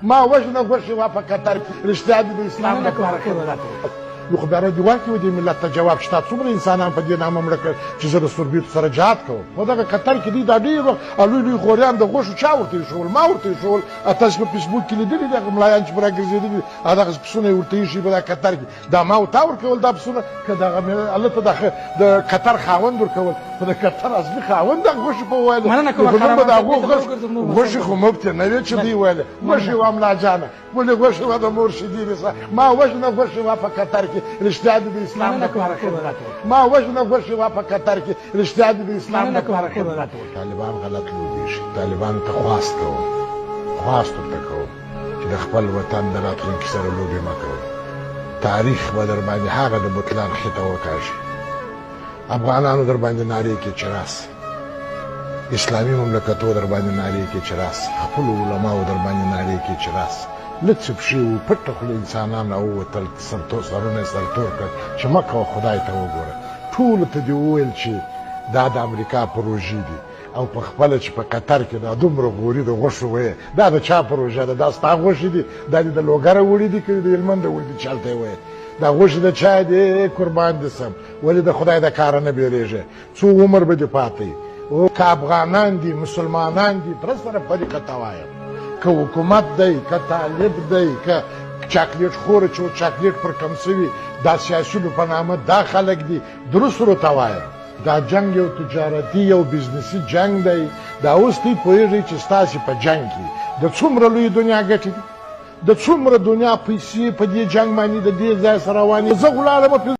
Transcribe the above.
ما وژنه غوښې وه په قطر کې، رښتیا دي د اسلام لپاره خدمت وکړ. نو خو بیا دې ورکړي و دې ملت ته جواب چې تا څومره انسانان په دې نامه مړه کړل چې زه د سوربیتو سره جهاد کوم. په دغه قطر کې دوی دا ډېر وخت لوی لوی غوریان د غوښو چا ورته ایښول؟ ما ورته ایښول. تاسو په فیسبوک کې لیدلي دي هغه ملایان چې پر راګرځېدلي دي دغه پسونه یې ورته ایښي په دا قطر کې. دا ما او تا ورکول دا پسونه که دغه هلته د قطر خاوند ورکول؟ خو د قطر اصلي خاوند دغه غوښې په ویلې. مننه کوم. خو نن به د هغو غوښې خو مفتې نه وې چې دوی ویلې غوښې وه. ملا جانه ولې غوښې وه د مور شیدې دې سه ما وژنه غوښې وه په قطر کې، رښتیا دي د اسلام لپاره خدمت وکړ. ما وژنه غوښې وه په قطر کې، رښتیا دي د اسلام لپاره خدمت وکړ. طالبان غلط لوبېږي. طالبانو ته خواست کوم، خواست ورته کوم چې د خپل وطن د راتلونکي سره لوبې مه کوئ. تاریخ به در باندې هغه د بطلان خطه وکاږي. افغانانو در باندې نارې کې چې راسه، اسلامي مملکتو در باندې نارې کې چې راسه، خپلو علماو در باندې نارې کې چې راسه. لڅې پښې و پټه خوله انسانان راووتل، سرتور سرونه یې سرتور کړل چې مه کوه، خدای ته وګوره. ټولو ته دې وویل چې دا د امریکا پروژې دي، او په خپله چې په قطر کې دا دومره غوري د غوښو ویې، دا د چا پروژه ده؟ دا ستا غوښې دي؟ دا دې د لوګره وړي دي که د هلمنده وړي دي چې هلته یې ویې؟ دا غوښې د چا دي؟ قربان دې سم، ولې د خدای د کاره نه بیریږې؟ څو عمر به دې پاتې؟ او که افغانان دي، مسلمانان دي، تر سره طریقه ته وایم، که حکومت دی، که طالب دی، که چاکلیټ خوره چې چاکلیټ پر کم سوي دا سیاسیونو په نامه دا خلک دي، درست ورته وایم. دا جنگ یو تجارتي یو بزنسي جنگ دی. دا اوس دی پوهېږئ چې ستاسې په جنگ کې د څومره لویې دنیا ګټې دي، د څومره دنیا پیسې په دې جنگ باندې د دې ځای سره روانې. زه خو لاړم.